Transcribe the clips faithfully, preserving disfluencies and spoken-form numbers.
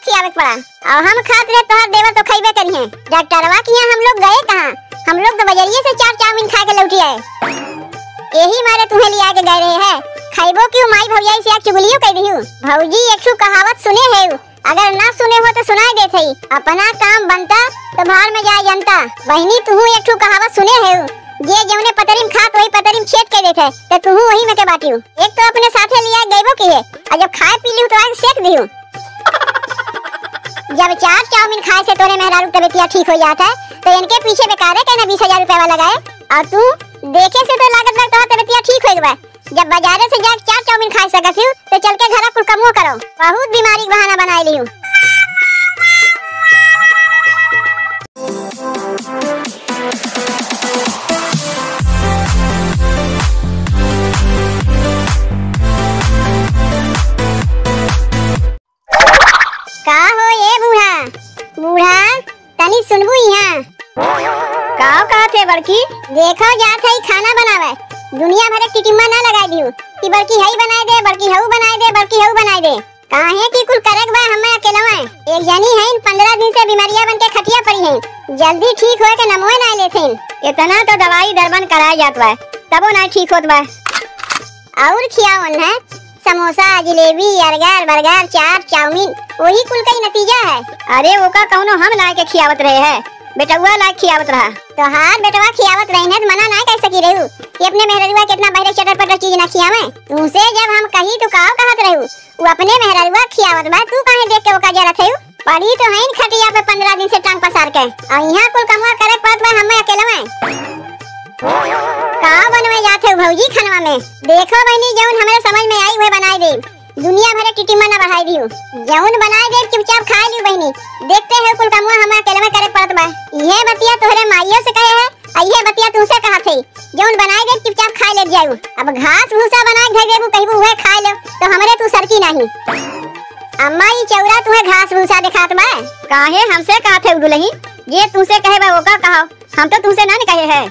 खियावे के पड़ा। और हम खात रहे, तोहर देवर तो खइबे करिहे। डॉक्टरवा के यहाँ हम लोग गए कहाँ? हम लोग तो बजरिए से चार चाउमीन खा के लौटी आए। यही मारे तुम्हें लिया के गए रहे है। खइबो क्यों, माई भौजाई से एक चुगलियो कह दिहू। भौजी, एक ठू कहावत सुने है, अगर ना सुने हो तो सुनाई देत हई, अपना काम बनता तो भाड़ में जाए जनता। बहिनी, तुहू एक ठू कहावत सुने है, जे जौने पतरी में खात वही पतरी में छेद कइ देत है, तो तुहू वही में के बाटियो। एक तो अपने साथे लिया गइबो की है, और जब खाए पी लिहू तो आके सेक दिहू। जब चार चाउमीन खाए से तोरे मेहरारू के तबियतिया ठीक हो जात है, तो इनके पीछे बेकारे के ना बीस हजार रुपया लगाए। और तू देखे से तो लागत बा तोहर तबियतिया ठीक हो गवा, जब बाजारे से जाके चार चाउमीन खाए सकत हूँ, तो चल के घरा कुल कमो करो। बहुत बीमारी के बहाना बनाए लिहू। का हो ए बूढ़ा, बूढ़ा, तनी सुनबू इहाँ। का कहत है बड़की? देखो जात है खाना बनावे, दुनिया भरे टिटिम्मा ना लगाई दिहू कि बड़की हई बनाए दे, बड़की हऊ बनाए दे, बड़की हऊ बनाए दे। काहे कि कुल करक बा हमें अकेलवा। एक जनी है, पन्द्रह दिन से बीमारिया बन के खटिया पड़ी है, जल्दी ठीक होए के नमोए ना लेथिन। इतना तो दवाई दरबन कराए जात बा, तबो ना ठीक होत बा। और खियावन है, समोसा, जिलेबी, अर्गर, बर्गर, चाट, चाउमीन, वही कुल का ही नतीजा है। अरे, ओका कौनो हम लाए के खियावत रहे है, बेटउआ लाए के खियावत रहा। तोहार बेटवा खियावत रहे है, त मना ना कर सकी रहू कि अपने मेहररुआ के इतना बहरे चटर पटर चीज ना खियावे। तुमसे जब हम कही, तो काव कहत रहू, वो अपने मेहररुआ खियावत बा, तू काहे देख के ओका जरत है? पड़ी तो हईन खटिया पे पन्द्रह दिन से टांग पसार के, और यहाँ कुल कमवा करे के पड़त बा हमें अकेलवे। का बनवे जात है भौजी खानवा में? देखो बहनी, जौन हमरे समझ में आई, उहे बनाए दे। दुनिया भरे टिटिम्मा ना बढ़ाई दियो। जौन बनाए दे, चुपचाप खाए लियो बहनी। देखते हो कुल कमवा हमें अकेलवे करे के पड़त बा। इहे बतिया तोहरे माइयो से कहे है, आ इहे बतिया तुमसे कहत है। जौन बनाए दे, चुपचाप खाए ले जाऊ। अब घास भूसा बनाए के धर देबू, कहबू उहे खाए लो, तो हमरे तू सरकी नाही। अम्मा, ई चौरा तुहे घास भूसा देखात बा? काहे हमसे कहत है दुलही? जे तुमसे कहे बा, ओका कहो, हम तो तुमसे ना न कहे है।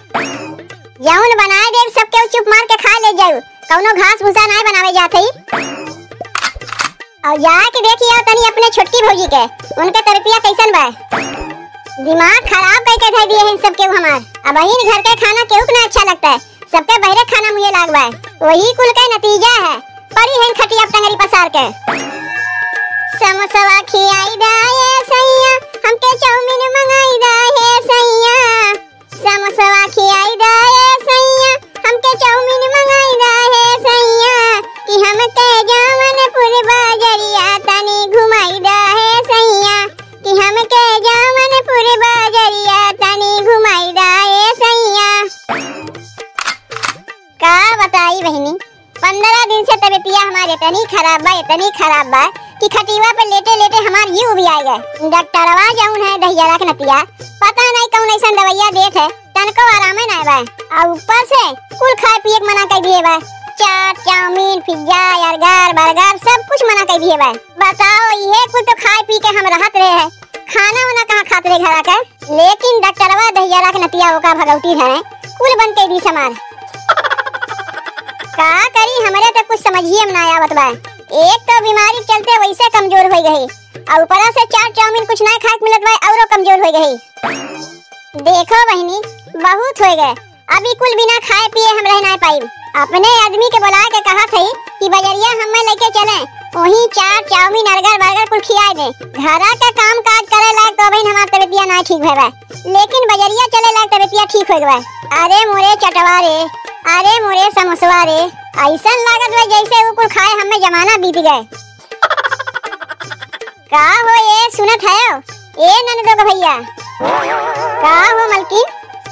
जौन बनाए दे, सबके चुप मार के खा ले जाऊ, कौनो घास भूसा ना बनावे जात है। और जाके देखियो तनी अपने छोटकी भौजी के, उनके तरबिया कैसन बा? दिमाग खराब कई के धर दिए हैं सबके हमार। अब इन घर के खाना केहू के ना अच्छा लगता है, सबके बहरे खाना मुँहे लाग बा। वही कुल के नतीजा है, पड़ी है खटिया पे टंगरी पसार के। समोसवा खियाई दा ए सैया, हमके चाउमीन मंगाई दा हे सैया। समोसवा खियाई दा ए सैया, हमके चाउमीन मंगाई दा हे सैया, कि हमके जौनपुर बजरिया तनी घुमाई दा हे सैया, कि हमके जौनपुर बजरिया तनी घुमाई दा ए सैया। का बताई बहिनी, पन्द्रह दिन से तबियतिया हमार इतनी खराब बा, इतनी खराब बा कि खटिया पे लेटे लेटे हमार जीव भी आ गए। डॉक्टरवा जौन है दहियारा के नतिया, पता नहीं कौन ऐसन दवाइया देत है, तनको आरामे ना बा। और ऊपर से कुल खाए पिए के मना कर दिए बा, चाट, चाउमीन, पिज्जा, बर्गर, बर्गर सब कुछ मना कर दिए बा। बताओ, ये कुल तो खाए पी के हम रहत रहे हैं, खाना उना कहाँ खात रहे घर आके? लेकिन डॉक्टरवा दहियारा के नतिया ओका भगौती धरे, कुल बन के दी समार। का करी, हमरे तो कुछ समझिए में ना आवत बा। एक तो बीमारी के चलते वैसे कमजोर हो गई, और ऊपरा से चाट चाउमीन कुछ ना खाए के मिलत बा, औरो कमजोर हो गई। देखो बहिनी, बहुत हो गए, अब ई कुल बिना खाए पिए हम रह ना पाइब। अपने आदमी के बुला के कहा थई कि बजरिया हमें लेके चले, वहीं चाट, चाउमीन, अर्गर, बर्गर कुल खियाए दे। घरा के काम काज करे लायक तो अबहिन हमार तबियतिया ना ठीक भय बा, लेकिन बजरिया चले लायक तबियतिया ठीक हो गवा। अरे मोरे चटवा रे, अरे मोरे समोसवा रे, ऐसन लागत बा जैसे ऊ कुल खाए हमें जमाना बीत गए। का हो ए, सुनत हयो? ए ननदो के भैया। का हो मलकिन,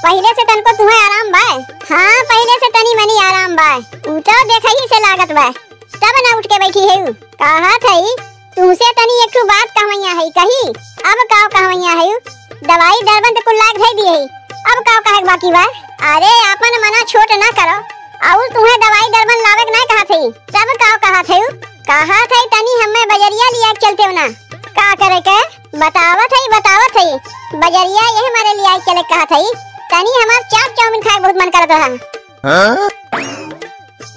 पहिले से तनको तुहे आराम बा? हाँ, पहिले से तनी मनी आराम बा। ऊ तो देखही से लागत बा, तब ना उठ के बैठी है ऊ। कहा थई, तुमसे तनी एक ठो बात कहवैया है, कही? अब का कहवैया है? दवाई दरबन त कुल लाग धई दिए है, अब का कहे के बाकी बा? अरे, आपन मना छोट ना करो, और तुहे दवाई दरबन लावे के ना कहा थई, तब का कहा थई? कहा थई तनी हमें बजरिया लिया के चलते हो ना। का करे के? बतावत है, बतावत है। बजरिया यह मारे लिया के चले कहा थई, तनी हमार चाट चाउमीन खाए बहुत मन करत रहा। हाँ?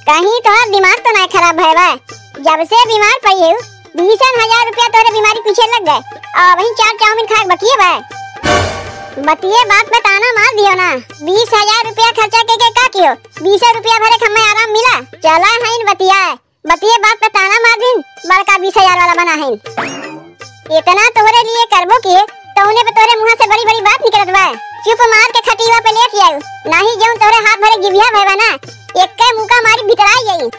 कहीं तोहर दिमाग तो ना खराब भय बा? जब से बीमार पड़ी है, बीसन हजार रुपया तोहरे बीमारी पीछे लग गए, अउर अबहिन चाट चाउमीन खाए के बकिए बा। बतिये बात पे ताना मार दियो ना। बीस हजार रुपया खर्चा के, के का कियो? बीस रुपया भरे के हमें आराम मिला? चला हईन बतिया, बतिये बात पे ताना मार दिन, बड़का बीस हजार वाला बना हईन। इतना तोहरे लिए करबो किए, तौने पे तोहरे मुँह से बड़ी बड़ी बात निकलत बा। चुप मार के खटिया पे लेट जाऊ, नाही जौन तोहरे हाथ भरे जिभिया भय बा ना, एक्के मुका मारी भितराई जाई।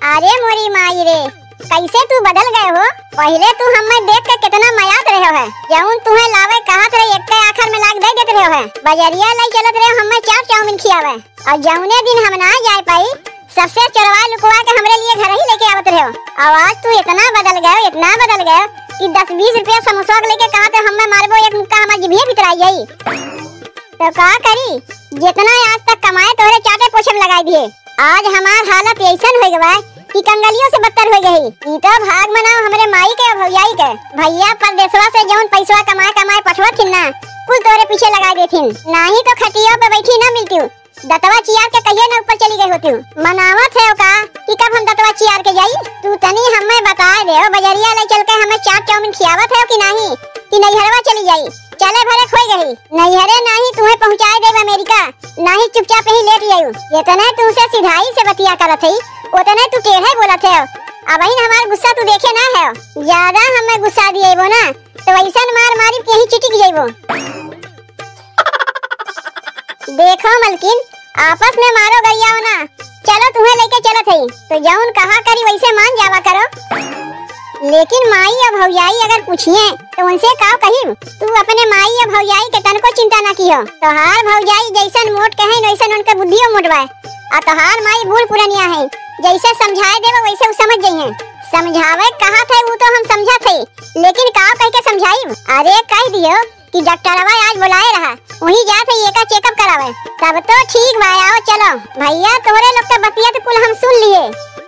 अरे मोरी माई रे, कैसे तू बदल गए हो? पहिले तू हमें देख के कितना मयात रहे हो है, जौन तुम्हें लावे कहत रहे, एक्के आखर में लाग दे देत रहे हो है। बजरिया लाई चलत रहे, हमें चाट चाउमीन खियावे, अउर जौने दिन हम ना जाए पाई, सबसे चोरवा लुकवा के हमरे लिए घर ही लेके आवत रहे हो। अउर आज तू इतना बदल गए हो, इतना बदल गए हो कि दस बीस रुपया समोसा के लेके कहत रहे, हमें मारबो एक मुक्का, हमार जिभिया भितराई जाई। तो का करी, जितना आज तक कमाए तोहरे चाटे पोछे में लगाई दिए। आज हमार हालत ऐसन हो गवा कि कंगलियों से बदतर हो गई। ई तो भाग मनाओ हमरे माई के, भौजाई के। भैया परदेसवा से जौन पैसवा कमाए कमाए पठवत थिन ना, कुल तोहरे पीछे लगा देथिन, नाही तो खटिया पे बैठी ना मिलती हूँ। दतवा चियार के कहिए ना ऊपर चली गई होती हूँ। मनावत है का कि कब हम दतवा चियार के जाई? तू तनी हमें बताए दे, बजरिया ले चल के हमें चाट चाउमीन खियावत है कि नाही, कि नैहरवा चली जाई? चले भरे खोई गई। नैहरे नाही तुम्हें पहुँचाए देब अमेरिका, नाही चुपचाप यहीं लेट जायू। जितने तुमसे सिधाई से बतिया करत हई, उतने तू टेढ़े बोलत है। अबहिन हमार गुस्सा तू देखे ना है, ज्यादा हमें गुस्सा दिएबो ना, तो वैसन मार मारी कि यहीं चिटिक जाइबो। देखो मलकिन, आपस में मारो गरियाओ ना, चलो तुम्हें लेके चलत हई, तो जौन कहा करी वैसे मान जावा करो। लेकिन माई या भौजाई अगर पूछिए तो उनसे का कहिब? तू अपने माई या भौजाई के तनको चिंता ना किहो। तोहार भौजाई जैसन मोट के हैं वैसन उनके बुद्धियो मोट बा। आ तोहार माई बूढ़ पुरनिया है, जैसे समझाए देबो वैसे उ समझ जइहें। समझावे कहा थे वो तो हम समझा थे, लेकिन का कह के समझाइब? अरे कह दियो कि डॉक्टरवा आज बुलाए रहा, वहीं जात है एका चेकअप करावे। तब तो ठीक बा, आओ चलो। भैया तोहरे लोग के बतिया तो कुल हम सुन लिए।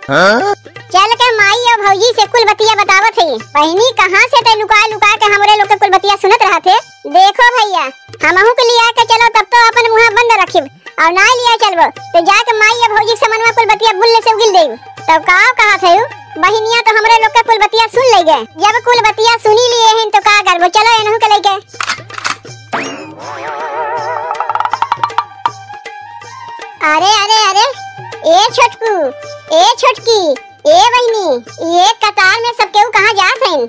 हाँ? चल के माई और भौजी से कुल बतिया बतावत है। बहिनी कहाँ से ते लुका लुका के हमरे लोग के कुल बतिया सुनत रहत है? देखो भैया, हमहू के लिया के चलो तब तो अपन मुँह बंद रखिब। और ना लिया चलबो, तो जाके माई या भौजी के समनवा कुल बतिया बुल्ले से उगिल देब। तब का कहा थे उ? बहिनिया तो हमरे लोग के कुल बतिया सुन ले गए। जब कुल बतिया सुनी लिए हैं तो का करबो, चलो एनहू के लेके। अरे, अरे, अरे, ए छोटकू, ए छोटकी, ए बहिनी, ये कतार में सब केहू कहाँ जात हैं?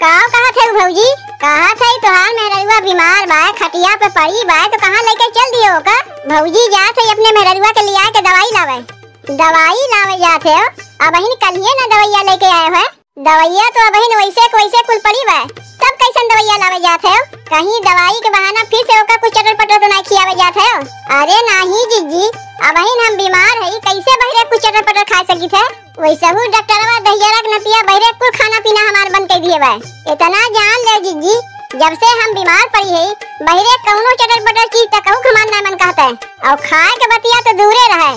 का कहत है भौजी? कहत है तोहार मेहररुआ बीमार बा, खटिया पे पड़ी बा, तो कहाँ लेके चल दियो ओका? भौजी जात है अपने मेहररुआ के लिया के दवाई लावे। दवाई लावे जात है? अबहिन कलिए ना दवाइया लेके आए है। दवाइया तो अबहिन वैसे के वैसे कुल पड़ी बा, तब कैसन दवाइया लावे जात है? कहीं दवाई के बहाना फिर से ओका कुछ चटर पटर तो ना खियावे जात है? अरे नाही जिज्जी, अबहिन हम बीमार है, कैसे बहरे कुछ चटर पटर खा सकित है? वैसहू डॉक्टरवा दहिजरा के नतिया बहरे कुल खाना पीना हमार बंद कर दिए बा। इतना जान ले जिज्जी, जब से हम बीमार पड़ी है, बहरे कौनो चटर पटर चीज तक कहू हमार ना मन कहता है। और खाए के बतिया तो दूरे रहे।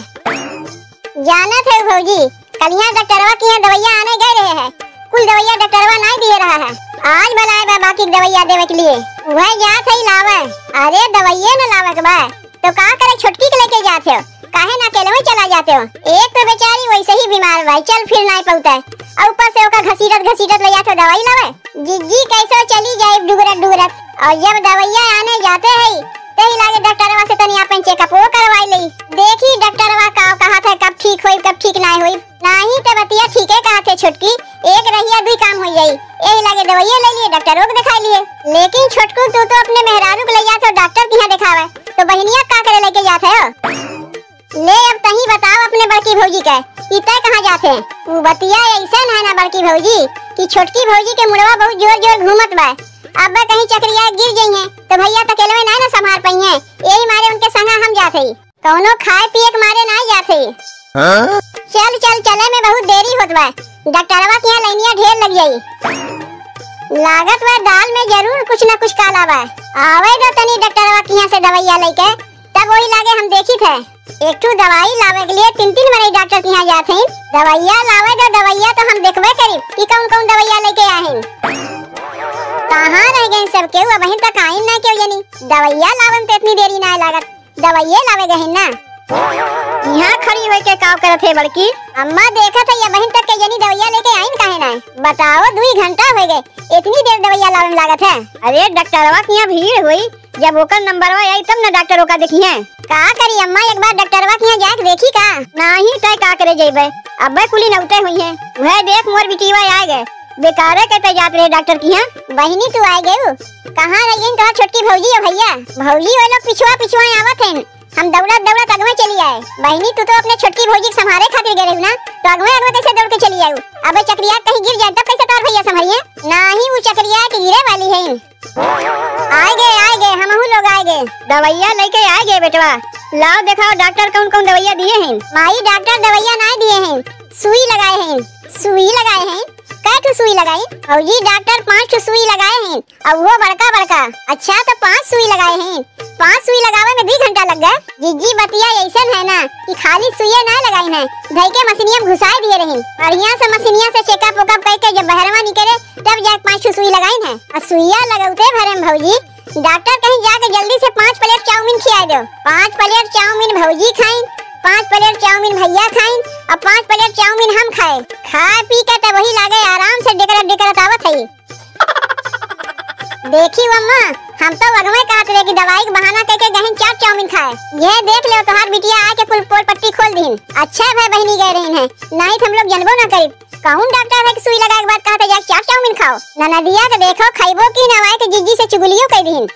जानत है भौजी, कलिया डॉक्टरवा के यहाँ दवाइया आने गए रहे हैं, कुल दवाइया डॉक्टरवा नहीं दिए रहा है। आज बुलाए बा बाकी दवाइया देवे के लिए, वह जात है लावे। अरे दवाइये न लावे के बा, तो का करे छोटकी के लेके जात हो, काहे ना अकेले में चला जाते हो? एक तो बेचारी वैसे ही बीमार बा, चल फिर नाई पौते, और ऊपर से ओका घसीटत घसीटत ले जात हो दवाई लावे। जिज्जी कैसे चली जाए डुगरत डुगरत, और जब दवाइया आने जाते है, तही लागे डॉक्टरवा से तनी अपन चेकअप वो करवाई ले। देखी डॉक्टरवा का कहा था, कब ठीक होई, कब ठीक ना होई। नाही तो बतिया ठीके कहा थे छोटकी, एक रहिया दुई काम हो जाई। यही लागे दवाइया ले लिए, डॉक्टरों को दिखा लिए। लेकिन छोटकू तू तो अपने मेहरारू को ले जात हो डॉक्टर के यहाँ दिखावे, तो बहिनिया का करे लेके जात है हो? ले अब तही बताओ अपने बड़की भौजी के कि तय कहाँ जात है। वो बतिया ऐसा है ना बड़की भौजी कि छोटकी भौजी के मुड़वा बहुत जोर जोर घूमत बा। अब कहीं चक्रिया गिर जाई हैं तो भैया तो अकेले में ना ना संभाल पाई हैं, यही मारे उनके संगा हम जात है। कौनो खाए पिए के मारे ना जात है। हाँ? चल चल चले में बहुत देरी होत बा, डॉक्टरवा के यहाँ लाइनिया ढेर लग जाई। लागत बा दाल में जरूर कुछ ना कुछ काला बा। आवे दो तनी डॉक्टरवा के यहाँ से दवाइया लेके, तब वही लागे हम देखी थे। एक ठो दवाई लावे के लिए तीन तीन मरे डॉक्टर के यहाँ जात हैं। दवाइया लावे दो, दवाइया तो हम देखबे करी कि कौन कौन दवाइया लेके आए हैं। कहाँ रह गए सब केहू, अबहिन तक आइन ना केहू जनी। दवाइया लावे में तो इतनी देरी ना लागत, दवाइये लावे गए हैं ना। यहाँ खड़ी होइके काव करत है बड़की? अम्मा देखत है, ये बहिन तक के जनी दवइया लेके आइन काहे नाहीं? बताओ, दुई घंटा होइ गए, इतनी देर दवइया लावे में लागत है। अरे डॉक्टरवा के यहाँ भीड़ हुई, जब ओकर नंबरवा आई तब न डॉक्टर ओका देखिहैं। का करी अम्मा, एक बार डॉक्टरवा के यहाँ जाके देखी का? नाहीं, तै का करे जइबे, अब्बे कुली नौते हुइहैं। वह देख मोर बिटिया आए गए, बेकारे के तै जात रहे डॉक्टर के यहाँ। बहिनी तू आए गयू, कहाँ रहियन तोहार छोटकी भौजी और भैया? भौजी वो लोग पिछुआ पिछुआ आवत हैं, हम दौड़त दौड़त अगवे चली आए। बहिनी तू तो अपने छोटकी भौजी के संभारे खातिर गए रहू ना, तो अगवे अगवे कैसे दौड़ के चली आयू? अबे चकरिया कहीं गिर जाए तब कैसे तोहार भैया संभरिए? नाहीं वो चकरिया के गिरे वाली है। आए गए, आए गए, हमहू लोग आए गए। दवइया लेके आए गए बेटवा। लाओ देखाओ डॉक्टर कौन कौन दवइया दिए हैं। माई डॉक्टर दवइया नाहीं दिए हैं, सुई लगाए हैं। सुई लगाए हैं? कै ठो सुई लगाई? भौजी डॉक्टर पाँच ठो सुई लगाए हैं, और वो बड़का बड़का। अच्छा तो पाँच सुई लगाए हैं? पाँच सुई लगावे में दुई घंटा लग गए। जिज्जी बतिया ऐसन है ना कि खाली सुइया ना लगाइन है, धई के मशीनिया में घुसाए दिए रही। बढ़िया से मशीनिया से चेकअप वेकअप करके जब बहरवा निकले तब जाके पाँच ठो सुई लगाइन है। और सुइया लगौते भरे में भौजी डॉक्टर कहीं जाके जल्दी से पाँच प्लेट चाउमीन खियाए दो। पाँच प्लेट चाउमीन भौजी खाइन, पाँच प्लेट चाउमीन भैया खाइन और पाँच प्लेट चाउमीन हम खाए। खाए पी के तब वही लागे आराम से डेकरत डेकरत आवत है। देखी अम्मा, हम तो अगवे कहत रहे कि दवाई के बहाना करके गहिन चाट चाउमीन खाए। ये देख ले तोहार बिटिया आए के कुल पोल पट्टी खोल दीन। अच्छा भए बहिनी गए रही है, नाहीं तो हम लोग जनबो ना करी। कौन डॉक्टर है कि सुई लगाए के बाद कहत है जाके चाट चाउमीन खाओ? ननदिया के देखो खइबो की नवाए के जिज्जी से चुगलियो कह दीन।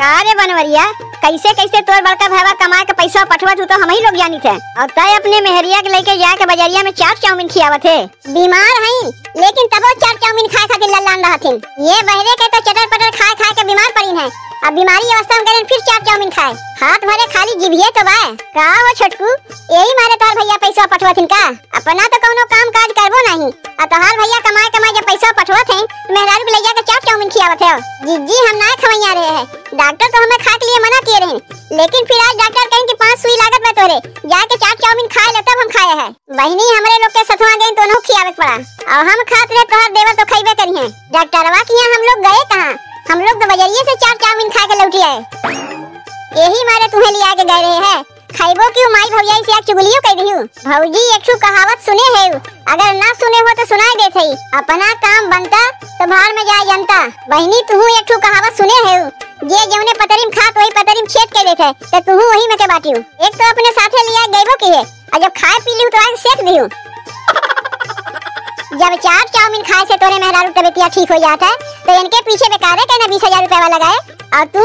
का रे बनवरिया, कैसे कैसे तोर बड़का भैया कमाए के पैसा पठवत हूँ तो हम ही लोग जानित है, और तय अपने मेहरिया के लेके जाके बजरिया में चाट चाउमीन खियावत है। बीमार हईन, लेकिन तबो चाट चाउमीन खाए खातिर लल्लान रहथिन। ये बहरे के तो चटर पटर खाए खाए के बीमार पड़ीन है। अब बीमारी अवस्था में करें फिर चाट चाउमीन खाए। हाथ भरे खाली जिभिए तो बाए। का हो छोटकू, यही मारे तोहर भैया पैसा पठवथिन का? अपना तो कौनो काम काज करबो नहीं, आ तोहार भैया कमाए कमाए जब पैसा पठवत हैं, तो मेहरारू के ले जाके चाट चाउमीन खियावत है। जिज्जी हम ना खवैया रहे हैं, डॉक्टर तो हमें खाए के लिए मना किए रहे, लेकिन फिर आज डॉक्टर कहें कि पाँच सुई लागत बा तोहरे, जाके चाट चाउमीन खाए ले तब हम खाए है। बहिनी, हमरे लोग के सथवा गइन तो उनहू खियावे के पड़ा। और हम खात रहे, तोहार देवर तो खइबे करिहें। डॉक्टरवा के यहाँ हम लोग गए कहाँ? हम लोग तो बजरिए से चाट चाउमीन खा के लौटी आए। यही मारे तुम्हें लिया के गए रहे हैं। खइबो क्यों माई भौजाई से आज चुगलियो कह दिहू। भौजी, एक ठो कहावत सुने है, अगर ना सुने हो तो सुनाई देत है, अपना काम बनता तो भाड़ में जाए जनता। बहिनी, तुहू एक ठो कहावत सुने है, जे जौने पतरी में खात वही पतरी में छेद कर देत है, तो तुहू वही में के बाटियो। एक तो अपने साथे लिया गइबो की है, और जब खाए पी लिहू तो आके सेक दिहू। जब चाट चाउमीन खाए से तोरे मेहरारू तबियतिया ठीक हो जात है, तो इनके पीछे बेकारे के ना बीस हजार रुपया लगाए। और तू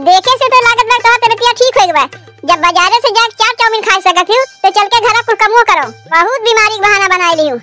देखे से तो लागत बा तोहार तबियतिया ठीक हो गवा। जब बाजारे से जाके चाट चाउमीन खा सकत हूँ, तो चल के घरा कुल कमुओ करो। बहुत बीमारी के बहाना बनाए लिहू।